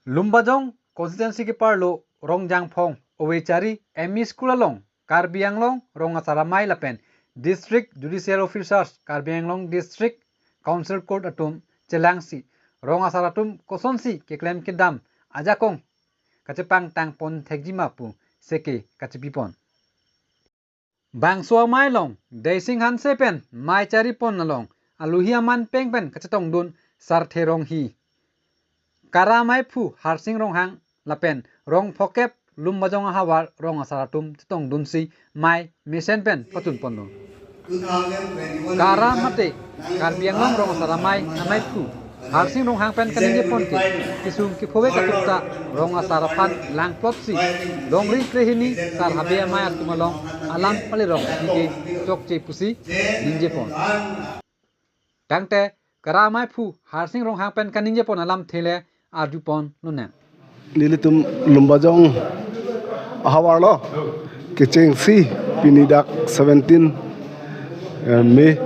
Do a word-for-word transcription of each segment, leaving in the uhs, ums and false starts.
Lumbajong constituency keparlo Rongjangphong Ovechari M E School along Karbi Anglong Rong Asar Amei lapen District Judicial Officers, Karbi Anglong District Council Court atum chelangsi rong asar atum kosonsi keklem kedam ajakong kachepangtang pon thekji ma pu seke kachepipon. Bangso amei along Daising Hanse pen mei chari pon along aluhi aman peng pen kachetongdun Sarthe Ronghi, Kara Meiphu Harsing Ronghang lapen Rongphokep Lumbajong ahavar rong asar atum chetongdunsi mei mesen pen pachun ponlo. Kara mate Karbi Anglong Rong Asar Amei ameiphu Harsing Ronghang pen kaningje pon ke kesung kephovek atum ta rong asar aphan langplotsi longri krehini sar habe amei atum along alam palerok ke chokche pusi ningje pon. Tangte Kara Meiphu Harsing Ronghang pen kaningje pon alamthe le arju pon lonang. Nelitum Lumbajong ahavarlo kechengsi pini dak seventeen, eh, May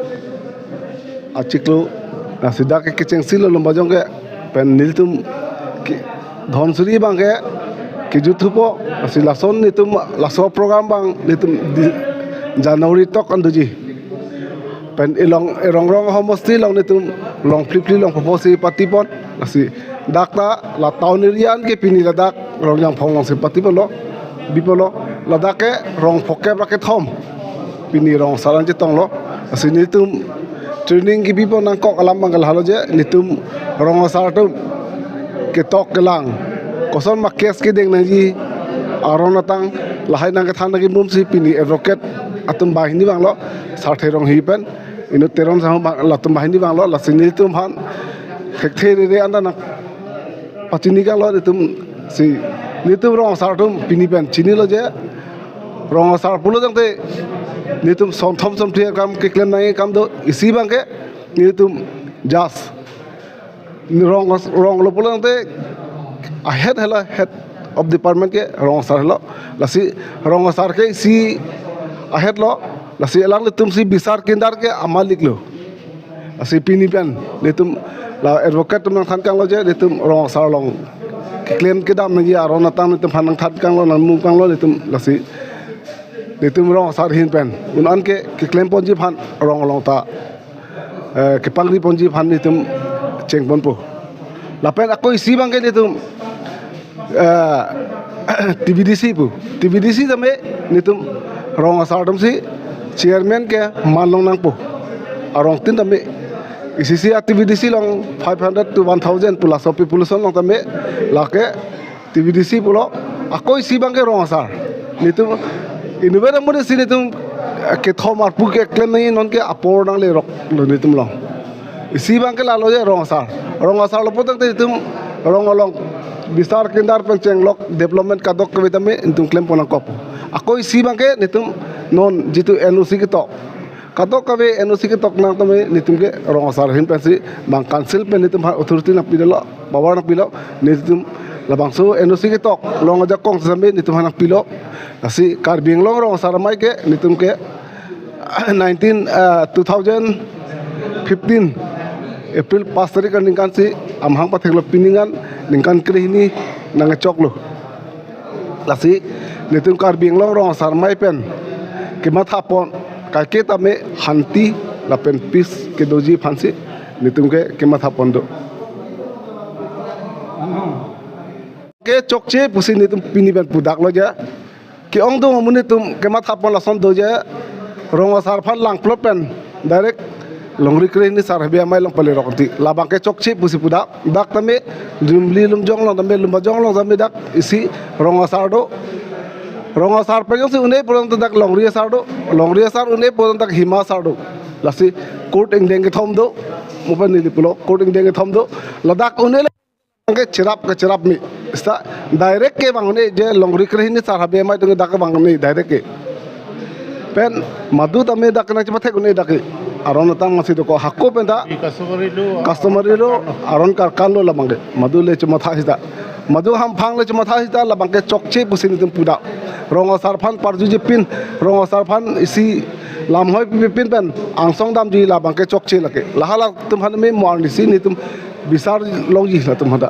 achiklo, lasi dak ke kechengsi lo Lumbajong ke, pen nelitum ke Dhansiri abang ke kejut thupo, lasi lason nelitum laso program abang nelitum di January tok an doji. Pen ilong, irong rong homosti along nelitum long phli phli long phopo si pati pon. Lasi dak ta la town area an ke pini ladak Rongjangphong alongsi pati ponlo, bi ponlo. Ladak ke Rongphokep ra kethom pini rong asar an chetonglo. Lasi nelitum training kebi pon nangkok alam abang ke lahelo je nelitum rong asar atum ketok kelang, koson ma case kedeng nangji, aron atang lahai nangkethan nangji mumsi pini advocate atum banghini vanglo, Sarthe Ronghi pen Inut Teron Sangho abang, latum banghini vanglo, lasi nelitum aphan thekthe rere anta nangpachini kanglo nelitum si, nelitum rong asar atum pini pen chinilo je rong asar pulo tangte nelitum sonthom sonphli akam keklem nangji akam do, isi abang ke nelitum just rong, rong lo pulo tangte ahead helo, head of department ke rong asar helo. Lasi rong asar ke isi ahead lo. Lasi alanglitum si bisar kindar ke amalik lo. Lasi pini pen nelitum la advocate atum nangthan kanglo je nelitum rong asar along keklem kedam nangji aron atang nelitum aphan nangthan kanglo, nangmu kanglo nelitum. Lasi nelitum rong asar ahin pen un-an ke keklem ponji aphan rong along ta, eh, kepangri ponji aphan nelitum cheng ponpo. Lapen ako isi abang ke nelitum, eh, T V D C pu. T V D C tame nelitum rong asar atum si chairman ke man long nangpo. Arong tin tame isi isi a T V D C along five hundred to one thousand pu laso population along tame lake T V D C pulo, ako isi abang ke rong asar. Nelitum inutvet amonit si nelitum, eh, kethom arpu keklem nangji non ke apor nanglerok lo nelitum along. Isi abang ke lalo je rong asar. Rong asar lo pulo tangte nelitum rong along bisar kindar pen chenglok development kadokave tame nelitum klem pon nangkok. Ako isi abang ke nelitum non jitu N O C ketok, kadokave N O C ketok nang tame nelitum ke rong asar ahin pensi bang council pen nelitum aphan authority nangpilo, power nangpilo, nelitum labangso N O C ketok long ajakong sitame nelitum aphan nangpilo. Lasi Karbi Anglong Rong Asar Amei ke nelitum ke nineteen, eh, two thousand fifteen April pas tarik aningkan si amahang patheklo, pini ningkan ningkan krehini nangchoklo. Lasi nelitum Karbi Anglong Rong Asar Amei pen kematha pon kaike tame hanti lapen peace kedoji aphansi nelitum ke kematha pon do. Ke chokche pusi nelitum pini pen pudaklo je. Ke-ongdung amonit atum kematha pon lason do je. Rong asar aphan langplot pen direct longri krehini sar habe amei along palerok ti. Labang ke chokche pusi pudak. Dak tame Lumli Lumjong along tame, Lumbajong along tame dak isi rong asar do. Rong asar pen jongsi un-e pulo tangte dak longri asar do. Longri asar un-e pulo tangte dak hima asar do. Lasi court ingdeng kethom do. Mo pen neli pulo court ingdeng kethom do. Ladak un-e le ke cherap ke cherap me. Seta direct ke vang un-e je longri krehini sar habe amei atum dak vang un-e direct ke. Pen madu tame dak nangchepathek un-e dak ke. Aron atang masi doko hako pen ta. Customary law. Customary law, aron karkan lo labang ke. Madu le chematha seta. Madu hamphang le chematha seta labang ke chokche pusi nelitum pudak. Rong asar aphan parjuji pin, rong asar aphan isi lamhoi pipe pin pen angsong damji labang ke chokche lake. Lahai latum aphan me mo arnisi nelitum bisar longji latum aphan ta.